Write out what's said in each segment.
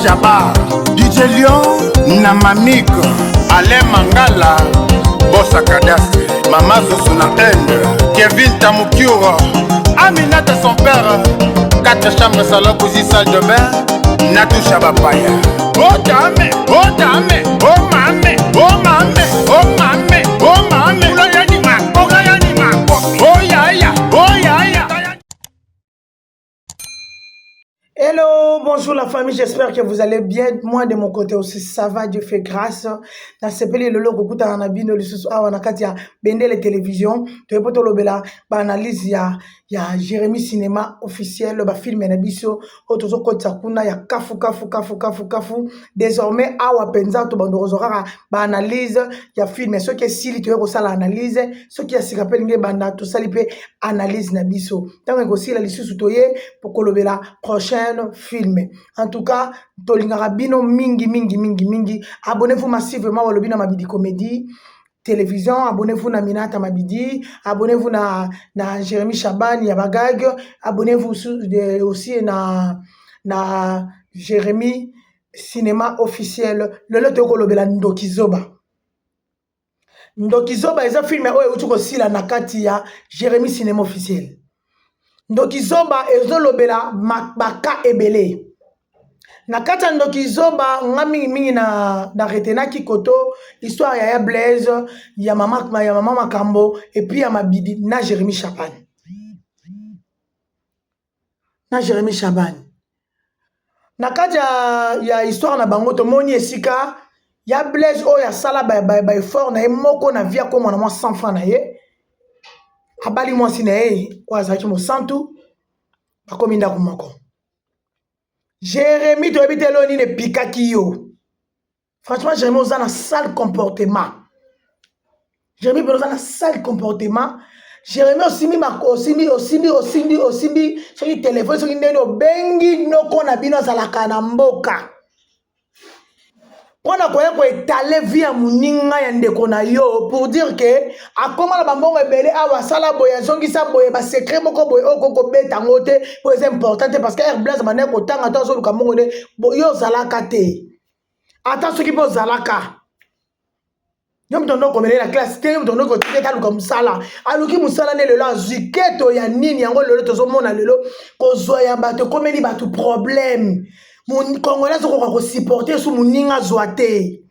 Jabbar, DJ Lion na Mamik, Alain Mangala, Bossa Cadastre, Mama Zozo na Inde, Kevin Tamukiura, Aminata son père, quatre chambres, salon, cuisine, salle de bain, Natusha Bapaya. Oh dame, oh dame, oh mame, oh mame, oh mame, oh mame, oh yaya, oh yaya. Hello, bonjour la famille, j'espère que vous allez bien. Moi de mon côté aussi, ça va, Dieu fait grâce. Nasepeli lelo kokutana na bino lisusu awa na kati ya Bendele Télévision. Toyepo tolobela ba analyse ya Jérémie Cinéma officiel, ba film na biso oyo tozokotisa kuna ya kafu kafu kafu kafu kafu. Désormais awa penza to bando kozwa kaka ba analyse ya film. Soki esili toye kosala analyse, soki ya sika pe elingi ebanda tosali pe analyse na biso. Ntango ekosila lisusu toye kolobela prochaine film. En tout cas, tolingaka bino mingi mingi mingi mingi. Abonnez-vous massivement balobi na Mabidi Comédie Télévision, abonnez-vous na Minata Mabidi, abonnez-vous na Jérémy Chaban ya Bagag, abonnez-vous aussi na Jérémy Cinéma officiel. Lelo tokolobela Ndoki Zoba. Ndoki Zoba eza film oyo euti kosila na kati ya Jérémy Cinéma officiel. Ndoki Zoba ezolobela baka ebele. Na kati ya Ndoki Zoba nga mingi mingi na retenaki koto histoire ya Blaise, ya mama Makambo et puis ya Mabidi na Jérémy Chaban. Na Jérémy Chaban. Na kati ya histoire na bango tomoni esika ya Blaise oyo asala ba effort na ye moko na vie akóma na mwa 100 francs na ye. Abali mwasi na ye oyo azalaki mosantu, bakomi ndako moko. Jérémy toyebi te eloko nini epikaki yo. Franchement Jérémy oza na sale comportement. Jérémy mpe oza na sale comportement. Jérémy osimbi osimbi osimbi osimbi osimbi soki telefone soki ndeni obengi noko na bino azalaka na mboka mpona koya koétaler vie ya moninga ya ndeko na yo pour dire que akóma na bambongo ebele awa, asala boye, azongisa boye, basecret moko boye oyo kokobeta yango te po eza important te, parce que air Blaise bandaki kotanga to azoluka mbongo nde yo ozalaka te. Ata soki mpe ozalaka, yo moto ndo okomelela classe te, yo moto ndo kotika ete aluka mosala. Aluki mosala nde lelo azwi keto ya nini yango. Lelo tozomona lelo kozwa ya bato ekomeli bato problème. Congolais azokoka kosupporter so moninga azwa te.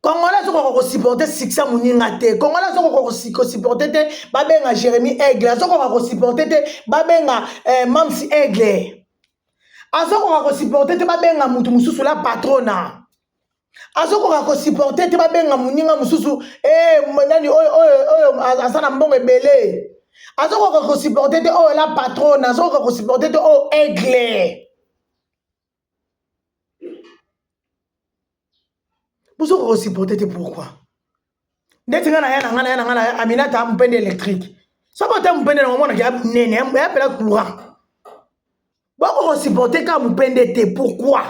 Congolais azokoka kosupporter succès moninga te. Congolais azokoka kosupporter te babenga Jérémie aigle, azokoka kosupporter te babenga Mamsi aigle, azokoka kosupporter te babenga mutu mosusu la patrona, azokoka kosupporter te babenga moninga mosusu eh, nani oyo oyo oyo aza na mbongo ebele, azokoka kosupporter te oyo la patrona, azokoka kosupporter te oyo aigle. Bozokoka kosupporter te pourquoi? Ndeti ngai na ya na ngai na ya na ngai na Aminata mopende électrique, soki ote mopende na omonaka ya monene ya pela courant, boko kosupporter kaka mopende te pourquoi?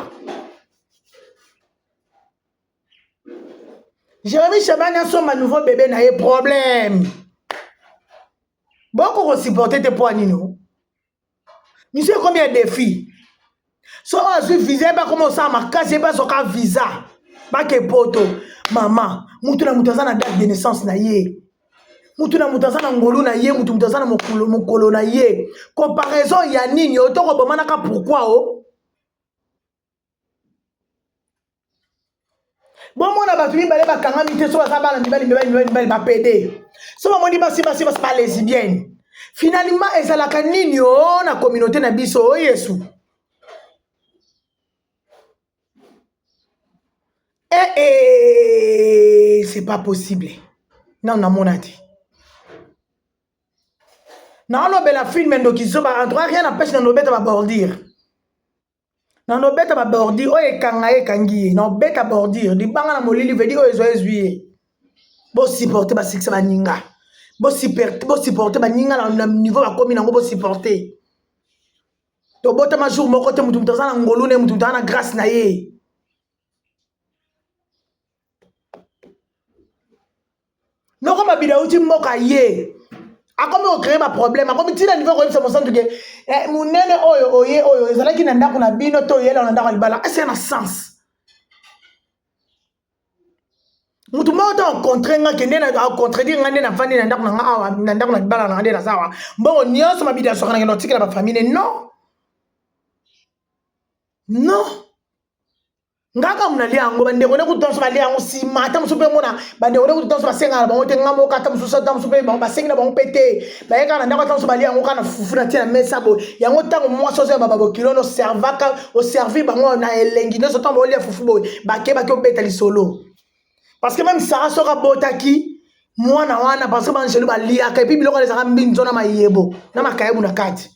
Jérémi Chabani asomba nouveau bébé na ye, problème. Boko kosupporter te mpo nini? Miso ekomi ya défi. So oyo azwi visa ye, bakoma osala makasi ye, bazwaka visa bake poto. Mama, mutu na mutu aza na date de naissance na ye, mutu na mutu aza na ngolu na ye, mutu mutu aza na mokolo na ye. Comparaison ya nini oyo tokobomanaka pourquoi? O bomona bato mibale bakangami te so baza bana mibali mibali mibali mibali bapédé, so bamoni basi basi basi balesbienne. Finalement ezalaka nini o na communauté na biso? O Yesu, eh, eh, c'est pas possible. Nano namona te. Naolobela film Ndoki Zoba. En tout cas, rien n'empêche na nobeta babordure, na nobeta babordure oyo ekanga ye, ekangi ye, na obeta bordure libanga na molili vedi oyo ezwa ezwi ye. Bosupporter basuccès baninga, bosupporter baninga na niveau bakomi nango, bosupporter. Tobotama jour moko te. Mutu mutu aza na ngolu na ye, mutu mutu aza na grâce na ye. Noko Mabidi auti mboka ye. Akomi kocree baproblème, akomi ntina niveau koyebisa Mosantu ke eh, monene oyo oye oyo ezalaki na ndako na bino to oyela na ndako ya libala, ese na sens moto moko te acontre nga kende acontredire nga nde nafandi na ndako na nga awa, na ndako na libala na nga nde naza awa, mbongo nyonso mabidi aswaka nakende kotikela bafamille. Non, non, nga kaka nalia yango, bandeko nde kutu nyonso balia yango nsima. Ata mosusu mpe mona bandeko nde kutu nyonso basengaka na bango te, nga moko ata mosusu, ata mosusu mpe bango basengi na bango mpe te, baye kaka na ndako, ata mosusu balia yango kaka na fufu na tie na mesa boye. Yango ntango mwasi ozoya bababokilo no servaka, oservir bango na elengi nyonso, ntango baolia fufu boye, bakebaki obeta lisolo, parce que même Sara soki abotaki mwana wana, parce que baangelu baliaka, epuis biloko wana ezalaka mbinzo na mayebo na makayabu na kati,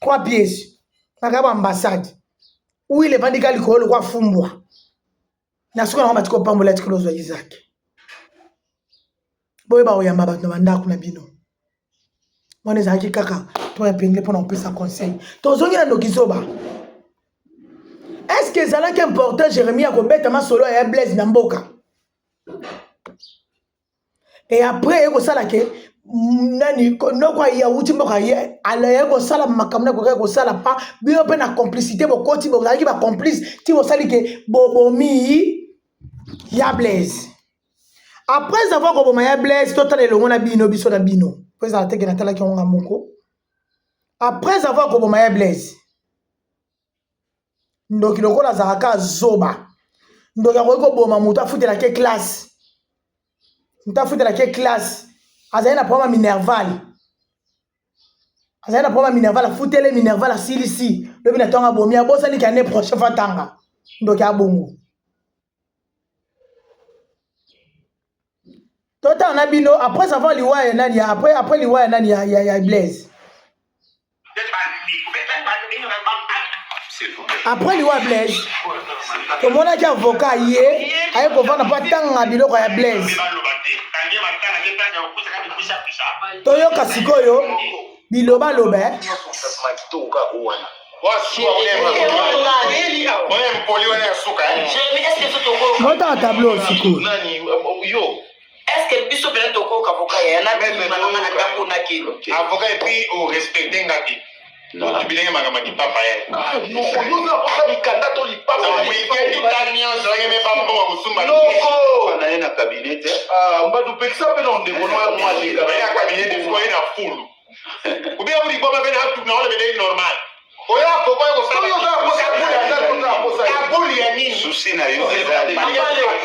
trois pièces makayabu ambassade wile evandi ka likolo lokwa fumbwa na suka nango, batika opambola tikolo ozwa Isaac. Boyeba koyamba bato na bandako na bino. Wana ezalaki kaka to epingle mpona kopesa conseil. Tozongi na ndoki zoba. Est ce que ezalaki important Jérémie akobeta masolo ya Blaise na mboka, et après eye kosala ke nani noko aye awuti mboka, ye aye kosala makambo na kokaki kosala pa bino mpe na complicité, bokoti, bozalaki bacomplice ti bosali ke bobomi ya Blaise. Après avoir koboma ya Blaise, totala elongo na bino, biso na bino, po ezala teke natalaki yango nga moko. Après avoir koboma ya Blaise, ndoki lokola azalaka zoba, ndoki akoki koboma moto afutelaki classe, moto afutelaki classe, azali na problème ya minerval, azali na problème ya minerval, afutele minerval, asilisi, lobi na ntongo abomi, abosani ke année prochaine fa tanga. Ndoki abongo. Totala na bino après avoir liwa ya nani, après liwa ya nani, ya Blaise, après liwa ya Blaise, tomonaki avocat ye aye kovanda mpo atanga biloko ya Blaise. Toyoka sikoyo bilobaloba. Motaka tableau sikoyo. Est-ce que biso pena tokoka avocat ya na bima na nga na ndako na ke avocat, et puis o respecte nga te, otubilenge makambo ya lipapa ye. Mikanda to lipapa. Weekend ta nyonso azalaki me bambongo kosumba. Noko na ye na cabinet te. Mbadu pekisa mpe na ndeko no ya mwaleka. Ya cabinet te, ye na fulu ubia buli boma mpe na wana bende normal oyo akoka kosala ya nini? Susi na yo eza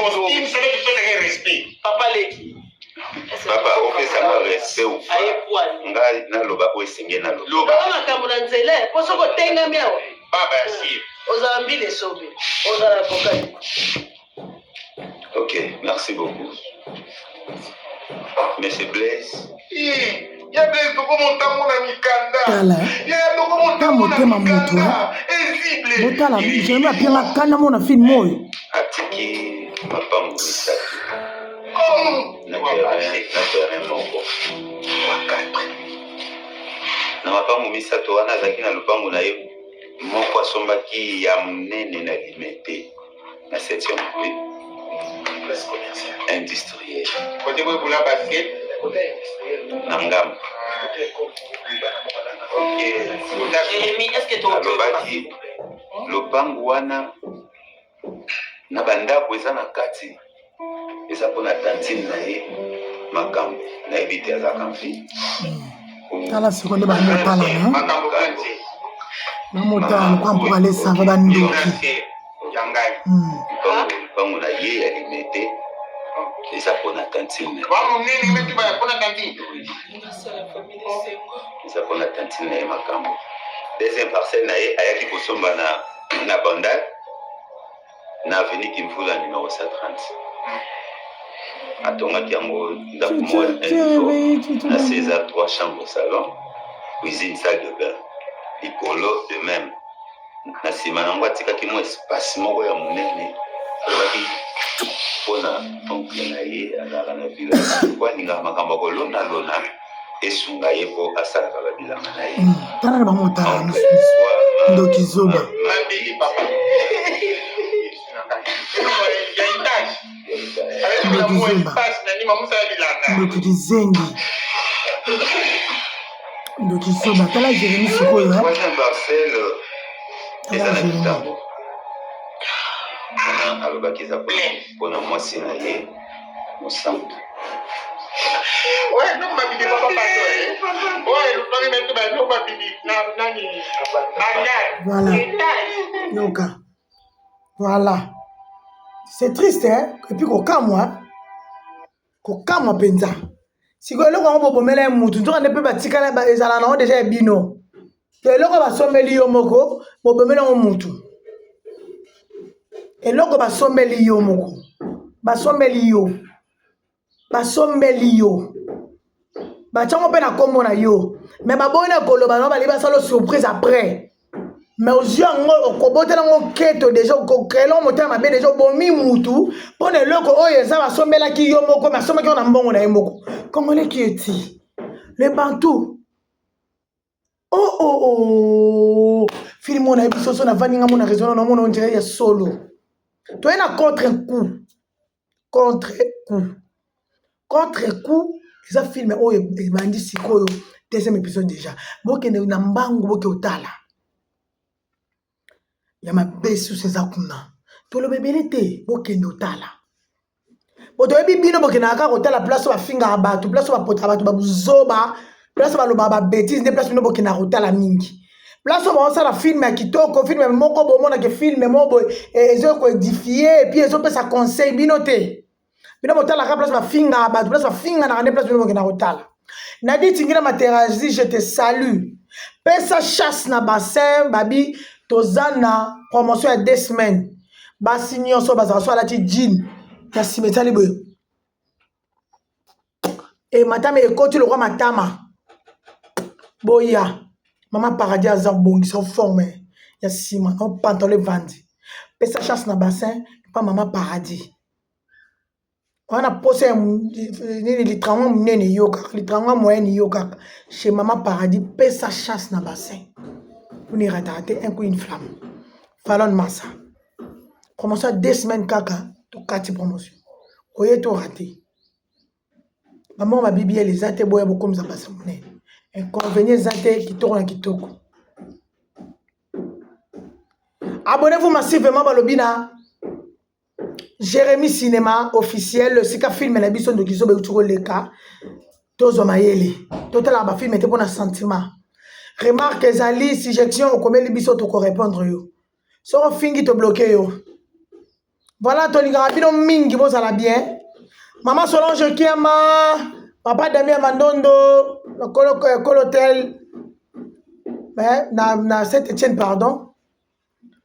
costume sele topesaka respect. Papa leki. Papa, opesanga respect ou pas? Ayekwani. Ngai naloba oyo esenge naloba. Loba. Baba, makambo na nzela, mpo soki otengami awa, baba ya sire. Ozala mbila esobe, ozala avocat. Ok, merci beaucoup, monsieur Blaise. Ya Blaise, tokomotango na mikanda. Tala. Ya tokomotango na motema moto. mikanda ezible. Botala Jérémie apianga kanda mona film oyo. Atiki mapango misato na terrain, na terrain moko wa 4. Na mapango misato wana, azalaki na lopango na ye moko asombaki ya monene na Limete na 7e rue industriel. Kote boye bula basket. Na ngambo. Ok. Jérémie, est ce que Alobaki lopango wana na bandako eza na kati eza mpona tantine na ye. Makambo nayebi te, azalaka mfi. Tala sikoyo nde bamotalana. Makambo kanti. Bamotala lokwa mpo balesava bandoki. Ya ngai. Lopango na ye ya Limete eza mpona tantine na ye. Wa monene metuba ya mpona tantine. Eza mpona tantine na ye. Makambo, deuxième parcelle na ye ayaki kosomba na Bandal na avenue Kimvula numéro 130, atongaki yango ndako moko ya un niveau, na se eza trois chambres, salon, cuisine, salle de bain, likolo de même. Na nsima na yango atikaki mwa espace moko ya monene, alobaki mpona oncle na ye azalaka na village po alingaka makambo ya kolonalona, esunga ye mpo asalaka babilanga na ye. Tala na bango, otala mosusu, ndoki zoba. Mabili papa ya etage. Ndoki zoba, ndoki kizengi. Ndoki zoba, tala Jérémie sikoyo. Hein? Troisième parcelle eza na kitambo. Wana alobaki eza mpona mwasi na ye mosantu. Voilà. Yoka. Voilà. C'est triste, hein? Et puis kokamwa. Kokamwa mpenza. Sikoyo eloko yango bobomela ye mutu, nzoka nde mpe batikala ezala nango deja ya bino. To eloko basombeli yo moko, bobomela yango mutu. Eloko basombeli yo moko. Basombeli yo. Basombeli yo. Batyango mpe na nkombo na yo. Mais baboyi na koloba na balingi basala surprise après. Mais ozwi yango okobotela yango nketo deja okokela yango motema mabe deja obomi mutu mpo na eloko oyo eza basombelaki yo moko mais asombaki yango na mbongo na ye moko. Congolais qui est-il? Le Bantou. Oh oh oh. Film oyo nayebi soso navandi nga mona raison na mona on dirait ya solo. Toye na contre coup. Contre coup. Contre coup eza film oyo ebandi sikoyo deuxième épisode déjà. Bokende na mbangu boke otala. Ya mabe susu eza kuna. Toloba ebele te bokende otala. Po toyebi bino bokendaka kaka kotala place oyo bafingaka bato, place oyo bapotaka bato ba buzoba, place oyo balobaka ba betises nde place bino bokendaka kotala mingi. Place oyo baosala film ya kitoko, film moko bomona ke film moko boye ezo ko edifier et puis ezopesa conseil bino te. Bino botalaka place bafingaka bato, place bafinganaka nde place bino bokendaka kotala. Nadi Tingira Materazzi, je te salue. Pesa chasse na bassin, babi toza na promotion ya 2 semaines. Basi nyonso bazala so alati jean na nsima etali boye e matama ekoti lokwa matama boya mama paradis aza kobongisa forme ya nsima na pantalon evandi pesa chance na bassin epa mama paradis wana posa ya nini litrango monene yo kaka litrango moyenne yo kaka chez mama paradis pesa chance na bassin kuna erataka te un coup une flamme falon masa promotion ya 2 semaines kaka tokati promotion oye to rate bamoko ba BBL eza te boya bokomisa bassin monene inconvénient eza te kitoko na kitoko. Abonnez-vous massivement balobi na Jérémie Cinéma officiel sika film na biso ndoki zoba euti koleka tozwa mayele totalaka bafilme te mpona sentiment. Remarque ezali suggestion okomeli biso tokorépondre yo soki ofingi tobloke yo. Voilà, tolingaka bino mingi bozala bien. Mama Solange Kiama, papa Damien Mandondo, kolo kolo hotel na Saint Etienne pardon.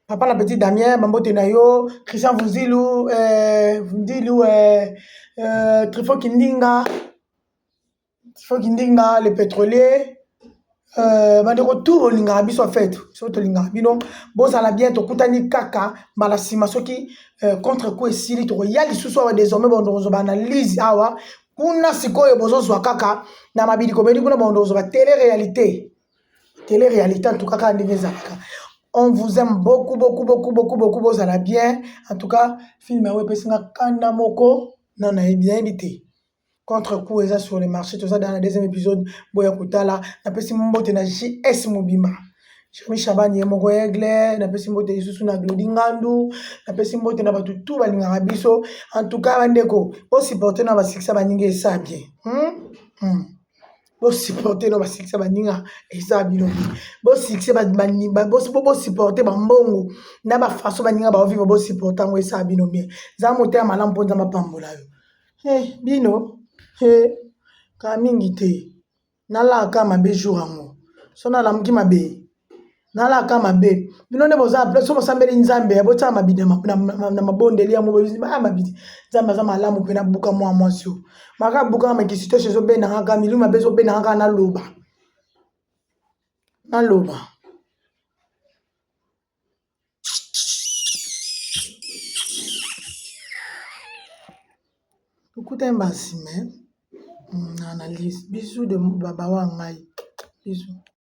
Papa na petit Damien, bambote na yo, Christian Vuzilu, Vundilu, Trifon Kindinga, Trifon Kindinga, le pétrolier. Bandeko tout bolingaka biso en fait soki tolingaka bino bozala bien tokutani kaka mbala nsima soki contre coup esili tokoya lisusu awa désormais bondo kozwa baanalyse awa kuna sikoyo bozozwa kaka na mabidi komedi kuna bondo kozwa ba télé réalité télé réalité en tout cas kaka ndenge ezalaka. On vous aime beaucoup beaucoup beaucoup beaucoup beaucoup bozala bien. En tout cas film yango epesinga kanda moko na nayebi te. Contre coup eza sur le marché toza dans la deuxième épisode boya kotala. Napesi mbote na JS Mobimba Jérémie Chabani ye moko aigle, napesi mbote lisusu na Glody Ngandu, napesi mbote na bato tout balingaka biso. En tout cas bandeko bosupporte na basikisa baninga esa bien. Bosupporte na basikisa baninga eza bino bien. Bosikise bosupporte bambongo na bafaçon baninga baovivre bosupporte yango esa bino bien. Za motema malamu mpo Nzambe apambola yo. Bino kaka mingi te nalaka mabe jour yango so nalamuki mabe nalaka mabe bino nde boza so bosambeli Nzambe botia mabidi na mabondeli yango boyeba mabidi Nzambe aza malamu mpe nabuka mwa mwasi oyo maka buka maki situation ezobendanga kaka milimo mabe ezobendanga kaka naloba naloba. Tokutani ba nsima na analyse. Bisous de babawa ngai bisous.